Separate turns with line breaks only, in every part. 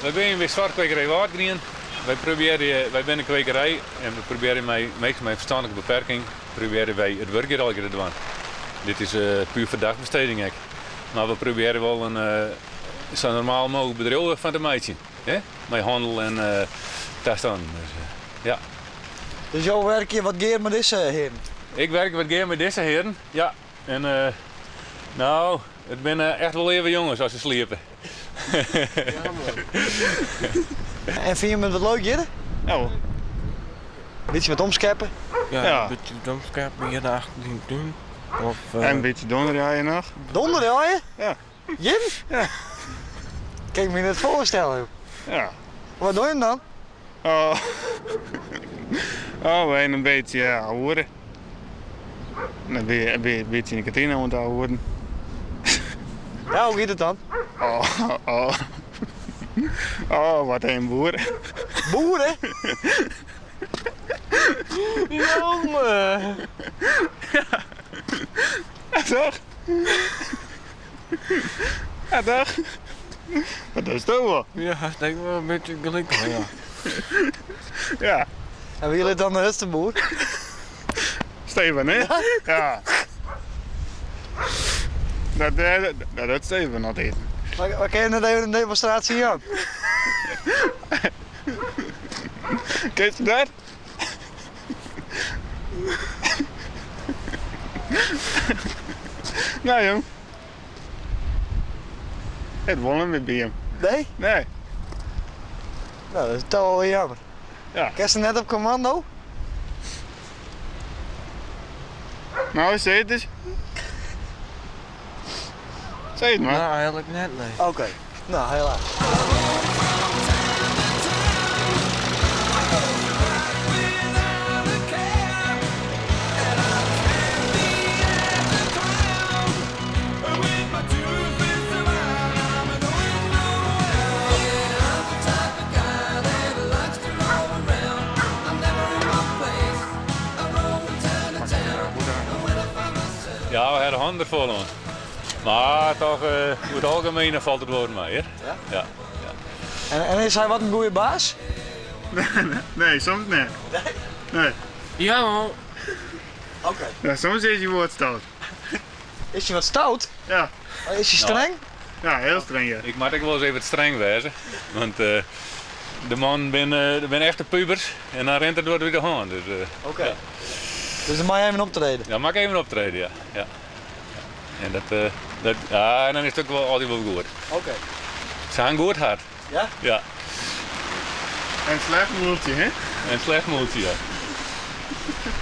Wy binne by Soarchkwekerij Wâldgrien. Wy probearje, wy binne in kwekerij en we probearje mei minsken mei in ferstanlike beperking probearje wy it wurk hjir allegear te dwaan. Dit is puer foar dagbesteding ek. Mar we probearje wol in sa normaal mooglik bedriuw fan te meitsjen. Hè? Mei hannel en tastannen. Dus, ja.
Dus jo werkje wat gear mei dizze hearen?
Ik werk wat gear mei dizze hearen, ja. En no, it binne echt wol leave jonges as se sliepe.
En fine jim it wat leuk hjir?
Ja wol.
Bytsje wat omskeppe?
Ja,
in bytsje wat omskeppe hjir achter yn de tún. Of,
En in bytsje donderjeie noch.
Donderjeie?
Ja.
Jim?
Ja.
Kin ik my net foarstelle.
Ja.
Wat dogge jim dan?
Oh, oh wy in bytsje ouwehoere. In bytsje nikotine oan it ouwehoeren.
Ja, hoe giet it dan?
Oh, oh. Oh, wat in boer.
Boeren?
Jonge!
Ja, toch? Ja, toch? Dat is toch wol?
Ja, hast ek wol in bytsje gelyk, ja.
Ja.
En wie lit dan de hurdste boer?
Steven, hè? Ja. Dat, dat, dat Steven altyd.
Maar kin je net even in demonstratie jaan?
Kinst dat? Nou jong. It wol net mear by him.
Nee?
Nee.
Nou, dat is toch wel weer jammer.
Ja.
Kinst net op kommando?
Nou, sis it ris. Sis it mar.
Nou, eigenlik net, nee.
Oké. Nou, helaas.
Ja, we ha de hannen der fol oan. Mar toch, oer it algemien falt it wol mei, hear.
Ja?
Ja.
En is hy wat in goede baas?
Nee, soms net.
Nee?
Nee.
Ja, man.
Oké.
Ja, soms is hy wat stout.
Is hy wat stout?
Ja.
Is hy streng?
Ja, hiel streng, ja.
Ik moat ek wolris even wat streng wêze, want de mannen binne, binne echte pubers en dan rint it wat út de hân. Dus,
Oké.
ja.
Dus dan moat je even optrede?
Dan moat ik even optrede, ja. Ja. En dat, dat, ja, en dan is it ek wol altyd wol goed.
Oké.
Se ha in goed hert.
Ja?
Ja.
En slecht moeltsje, hè?
En slecht moeltsje, ja.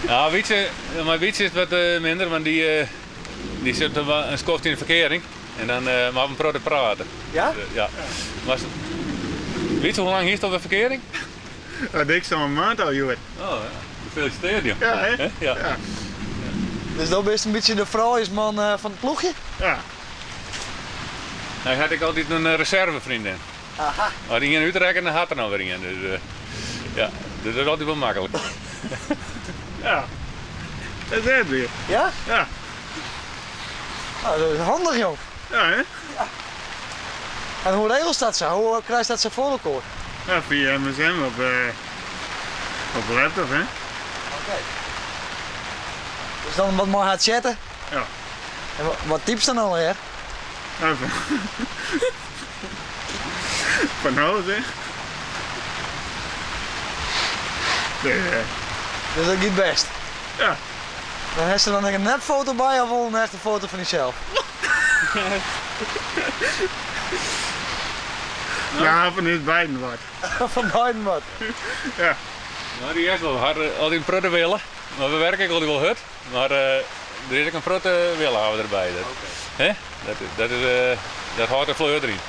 Nou, Wietse, mei Wietse is it wat minder, want dy, dy sit in skoft yn de ferkearing en dan moatte we in protte prate.
Ja?
Ja. Mar, Wietse, hoe lang hiest al de ferkearing?
Dat ik sa'n maand al, hjoed.
Oh, ja. Gefeliciteerd, joh.
Ja, hè?
Ja.
Ja.
Dus do bist in bytsje de frouljusman fan it ploechje?
Ja.
Hy hat ek altyd in reservefreondin.
Aha.
As ien útrekket, dan hat er noch wer ien. Dus ja, dus dat is altyd wol maklik.
Ja. Dat is it weer.
Ja?
Ja.
Nou, dat is handich, jong.
Ja, hè?
Ja. En hoe regelst dat sa? Hoe krijst dat sa foar elkoar?
Ja, fia MSN op, op de laptop, hè?
Oké. Dus dan wat mei har chatte?
Ja.
En wat typst dan allegear?
Ja, fan alles, hè? Nee.
Dus dat giet bêst?
Ja.
Dan hast der dan ek in nepfoto by of wol in echte foto fan dysels?
Ja, fan ús beiden wat.
Fan beiden wat?
Ja.
No, dy is wol altyd in protte wille. Mar we werke ek altyd wol hurd. Mar der is ek in protte wille hawwe we derby. Dat, hè? Dat, dat, is, dat hâldt de fleur deryn.